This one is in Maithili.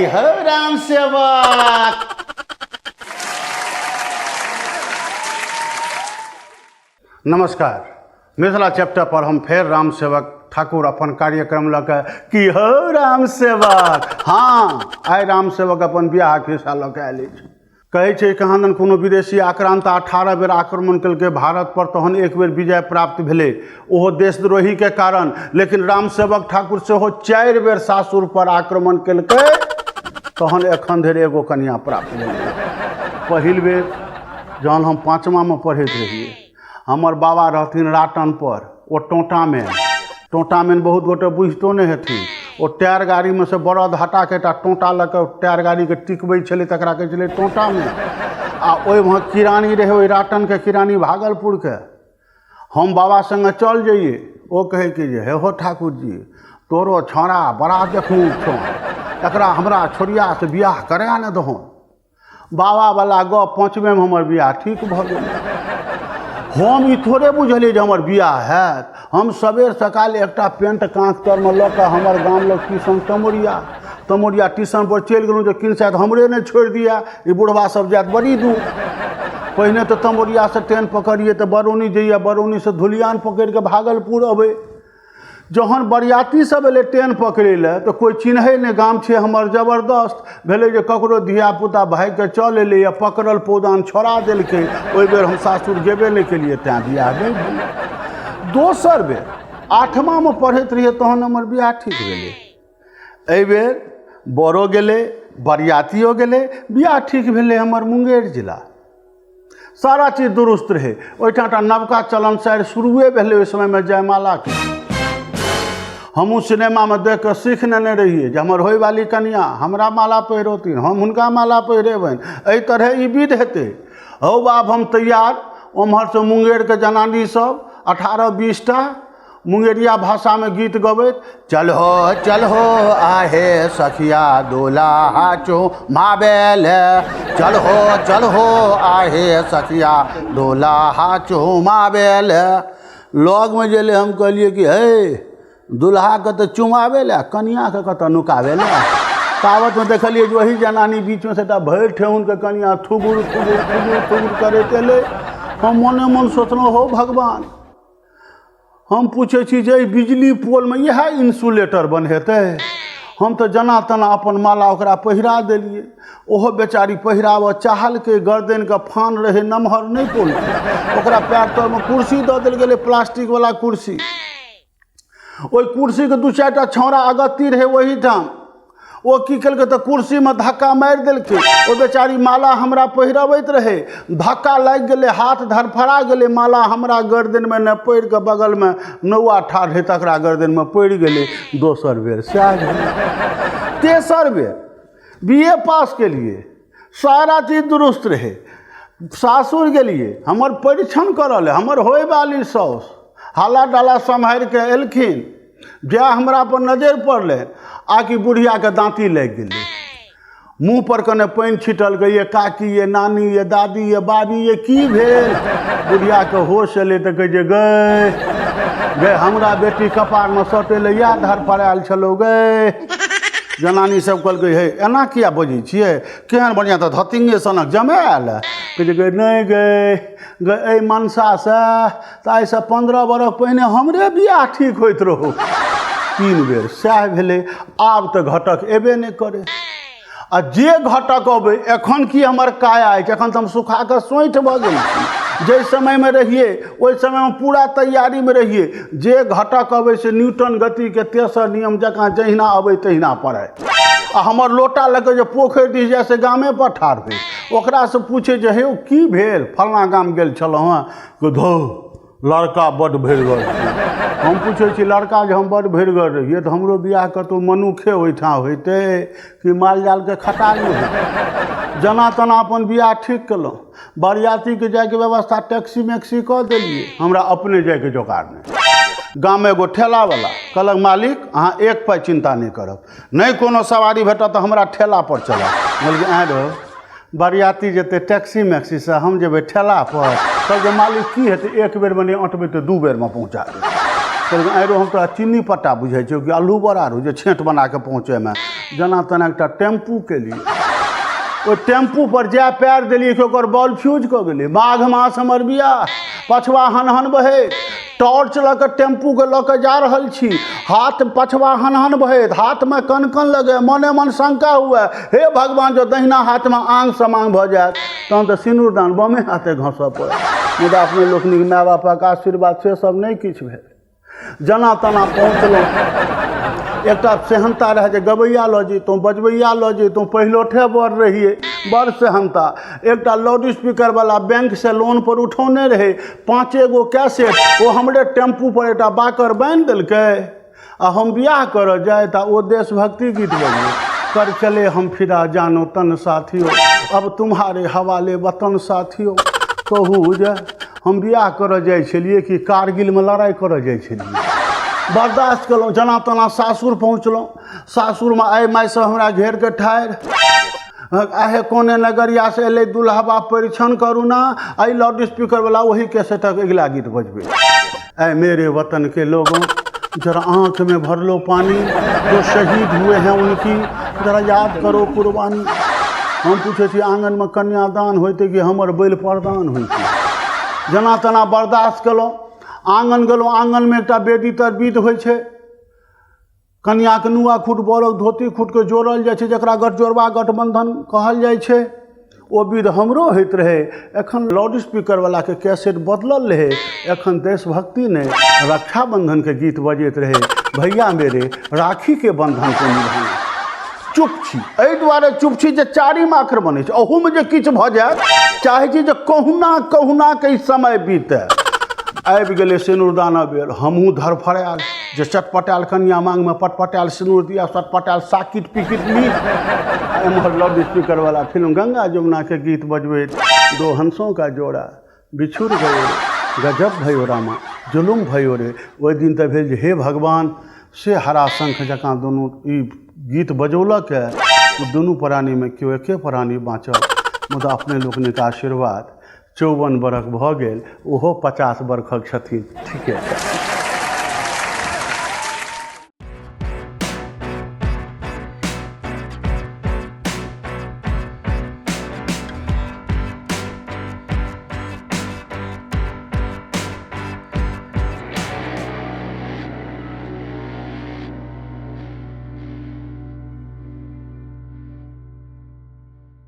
हो राम सेवक। नमस्कार, मिथिला चैप्टर पर हम फेर राम सेवक ठाकुर अपन कार्यक्रम लऽ कऽ की हो राम सेवक। हाँ, आइ राम सेवक अपन बियाहक हिस्सा लऽ कऽ आयल अछि। कहै छै कहाँदन कोनो विदेशी आक्रान्ता 18 बेर आक्रमण केलकै भारत पर, तहन एक बेर विजय प्राप्त भेलै, ओहो देशद्रोहीके कारण। लेकिन रामसेवक ठाकुर सेहो 4 बेर सासुर पर आक्रमण केलकै, तहन एखन धरि एगो कन्या प्राप्त भेलै। पहिल बेर जहन हम 5वांमे पढ़ैत रहियै, हमर बाबा रहथिन राटन पर, ओ टोटामैन। टोटामैन बहुत गोटे बुझितो नहि हेथिन। ओ टायर गाड़ीमे से बरद हटा कऽ एकटा टोटा लऽ कऽ टायर गाड़ीके टिकबै छलै, तकरा कहै छलै टोटामैन। आ ओहिमे किरानी रहै, ओहि राटनके किरानी भागलपुरके। हम बाबा सङ्गे चल जइयै, ओ कहै कि जे हे हो ठाकुर जी, तोरो छौड़ा बड़ा देखू छौ, एकरा हमरा छोड़ियासँ बियाह करा ने दहुन। बाबावला गप 5वेंमे हमर बियाह ठीक भऽ गेल। हम ई थोड़े बुझलियै जे हमर बियाह हैत। हम सबेर सकाल एकटा पेंट काँख तरमे लऽ कऽ हमर गाम लग टीशन तमोरिया, तमोरिया टीशनपर चलि गेलहुँ जे किन शायद हमरे नहि छोड़ि दिए, ई बुढ़बा सब जायत बड़ी दूर। पहिने तऽ तमोरियासँ ट्रेन पकड़ियै तऽ बरौनी जइयै, बरौनीसँ धुलियान पकड़ि कऽ भागलपुर अबै। जहन बरियाती सब एलै ट्रेन पकड़ै लए तऽ कोइ चिन्है नहि, गाम छै हमर जबरदस्त। भेलै जे ककरो धियापुता भागिके चल एलै आ पकड़ल पौदान छोड़ा देलकै। ओहि बेर हम सासुर गेबे नहि केलियै, तैँ बियाह नहि भेलै। दोसर बेर 8वांमे पढ़ैत रहियै तहन हमर बियाह ठीक भेलै। एहि बेर बरो गेलै, बरियातियो गेलै, बियाह ठीक भेलै हमर मुंगेर जिला। सारा चीज दुरुस्त रहै। ओहिठाम एकटा नवका चलनसारि शुरुए भेलै ओहि समयमे जयमालाके। हमहूँ सिनेमामे देख कऽ सीख लेने रहियै जे हमर होइवाली कनिआँ हमरा माला पहिरौथिन, हम हुनका माला पहिरेबनि, एहि तरहे ई विध हेतै। हौ बाप, हम तैयार। ओम्हरसँ मुंगेरके जनानी सब 18-20 टा मुंगेरिया भाषामे गीत गबैत, चल हो चल हो आहे सखिया दुल्हा चुमाबे ले, चल हो चल हो आहे सखिया दुल्हा चुमाबे ले। लगमे गेलै, हम कहलियै कि हे दुल्हाके तऽ चुमाबे ले, कनिआँके कतऽ नुकाबे ले। तावतमे देखलियै जे ओही जनानी बीचमे से एकटा भरि ठेहुनके कनिआँ थुगुर थुगुर थुगुर थुगुर करैत एलै। हम मोने मोन सोचलहुँ, हौ भगवान, हम पूछै छी जे एहि बिजली पोलमे इएह इन्सुलेटर बन्हेतै? हम तऽ जेना तेना अपन माला ओकरा पहिरा देलियै। ओहो बेचारी पहिराबऽ चाहलकै, गर्दनिके फान रहै नमहर, नहि पौलकै। ओकरा पएर तरमे कुर्सी दऽ देल गेलै, प्लास्टिकवला कुर्सी। ओहि कुर्सीके 2-4 टा छौड़ा अगत्ती रहै ओहिठाम। ओ की केलकै तऽ कुर्सीमे धक्का मारि देलकै। ओ बेचारी माला हमरा पहिरबैत रहै, धक्का लागि गेलै, हाथ धड़फड़ा गेलै, माला हमरा गर्दनमे नहि पड़ि कऽ बगलमे नौआ ठाढ़ रहै तकरा गर्दनमे पड़ि गेलै। दोसर बेर सएह भेलै। तेसर बेर बी ए पास केलियै, सारा चीज दुरुस्त रहै। सासुर गेलियै, हमर परीक्षण करऽ लए हमर होइवाली साउस हाला डाला सम्हारि कऽ एलखिन। जएह हमरा पर नजरि पड़लै आकि बुढ़ियाके दाँती लागि गेलै। मुँह पर कने पानि छिटलकै, ये काकी, ये नानी, ये दादी, ये बाबी, ये की भेल? बुढ़ियाके होश एलै तऽ कहै छै, गै गै हमरा बेटी कपारमे सटेलै, इएह धड़फड़ायल छलौ गै। जनानी सब कहलकै, हे एना किया बजै छियै, केहन बढ़िआँ तऽ धतिंगे सनक जमायल। कहै छै, गै नहि गै, गै एहि मनसासँ तऽ आइसँ 15 बरख पहिने हमरे बियाह ठीक होइत रहौ। 3 बेर सएह भेलै। आब तऽ घटक एबे नहि करै, आ जे घटक अबै, एखन की हमर काया अछि, एखन तऽ हम सुखा कऽ सोँठि भऽ गेल छी। जाहि समयमे रहियै ओहि समयमे पूरा तैयारीमे रहियै। जे घटक अबै से न्यूटन गतिके तेसर नियम जकाँ जहिना अबै तहिना पड़ै। आ हमर लोटा लऽ कऽ जे पोखरि दिस जाय से गामेपर ठाढ़ होइ, ओकरासँ पूछै जे हे यौ की भेल, फल्लाँ गाम गेल छलहुँ हेँ? धौ लड़का बड्ड भरिगर छै। हम पूछै छी लड़का जे हम बड्ड भरिगर रहियै तऽ हमरो बियाह कतहु मनुखे ओहिठाम होइतै कि माल जालके खटालमे होइतै? जेना तेना अपन बियाह ठीक केलहुँ। बरियातीके जाइके व्यवस्था टैक्सी मैक्सी कऽ देलियै, हमरा अपने जाइके जोगाड़ नहि। गाममे एगो ठेलावला कहलक, मालिक अहाँ एक पाइ चिन्ता नहि करब, नहि कोनो सवारी भेटत तऽ हमरा ठेलापर चलब। कहलियै आँय रौ, बरियाती जेतै टैक्सी मैक्सीसँ, हम जेबै ठेलापर? कहलकै मालिक की हेतै, एक बेरमे नहि अँटबै तऽ 2 बेरमे पहुँचा देबै। कहलकै आइरो हम तोरा चीनी पट्टा बुझै छियौ कि अल्लू बड़ा रहू जे छेँट बना कऽ पहुँचैमे। जेना तेना एकटा टेम्पू केलियै, ओहि टेम्पू पर जाय पैर देलियै कि ओकर बॉल फ्यूज कऽ गेलै। माघ मास हमर बियाह, पछवा हन हन बहे, टॉर्च लऽ कऽ टेम्पूके लऽ कऽ जा रहल छी, हाथ पछवा हन हन बहैत, हाथमे कन कन लगै, मने मन शंका हुए, हे भगवान जँ दहिना हाथमे आंग समांग भऽ जायत तहन तऽ सिनूरदान बमे हाथे घसऽ पड़त। मुदा अपने लोकनिक माय बापक आशीर्वाद से सब नहि किछु भेल। जेना तेना पहुँचलहुँ। एकटा सेहन्ता रहए जे गबैया लऽ जैतहुँ, बजबैया लऽ जैतहुँ, पहिलोठे बड़ रहियै, बड़ सेहन्ता। एकटा लाउड स्पीकरवला बैंकसँ लोनपर उठौने रहै 5 गो कैसेट, ओ हमरे टेम्पूपर एकटा बाकर बान्हि देलकै आ हम बियाह करऽ जाइत आ ओ देशभक्ति गीत बजबै, कर चले हम फिदा जानो तन साथियो, अब तुम्हारे हवाले वतन साथियो। कहू जे हम बियाह करऽ जाइ छलियै कि कारगिलमे लड़ाइ करऽ जाइ छलियै? बर्दाश्त केलहुँ, जेना तेना सासुर पहुँचलहुँ। सासुरमे आइ माइसँ हमरा घेर कऽ ठाढ़ि, आहे कोने नगरियासँ एलै दुल्हबा परिछन करू ना। एहि लाउड स्पीकरवला ओही कैसेटक अगिला गीत बजबै, ऐ मेरे वतन के लोगों जरा आँख में भर लो पानी, जो शहीद हुए हैं उनकी जरा याद करो कुर्बानी। हम पूछै छी आङ्गनमे कन्यादान होइतै कि हमर बलि प्रदान होइतै? जेना तेना बर्दाश्त केलहुँ, आङ्गन गेलहुँ। आङ्गनमे एकटा वेदी तर विध होइ छै, कनिआँके नुआ खूट बरक धोती खूटके जोड़ल जाइ छै, जकरा गठजोड़बा गठबन्धन कहल जाइ छै। ओ विध हमरो होइत रहै। एखन लाउड स्पीकरवलाके कैसेट बदलल रहै, एखन देशभक्ति नहि रक्षाबन्धनके गीत बजैत रहै, भैया मेरे राखी के बंधन को निभाना। चुप छी एहि दुआरे चुप छी जे चारिम आखर बनै छै, अहूमे जे किछु भऽ जायत, चाहै छी जे कहुना कहुनाके ई समय बीतए। आबि गेलै सिनुरदाना बेर, हमहूँ धड़फड़ायल जे चटपटायल कनिया मांगमे पटपटायल सिनुर दिया, सटपटायल साकिट पिकिट ली। आ एम्हर लाउड स्पीकरवला फिल्म गंगा जमुनाके गीत बजबैत, दो हंसों का जोड़ा बिछुड़ गयो रे, गजब भयो रामा जुलुम भयो रे। ओहि दिन तऽ भेल जे हे भगवान, से हरा शंख जकाँ दुनू ई गीत बजौलक हे, दुनू प्राणीमे केओ एके प्राणी बाँचल। मुदा अपने लोकनिक आशीर्वाद 54 बरख भऽ गेल, ओहो 50 बरखक छथिन, ठीके छै।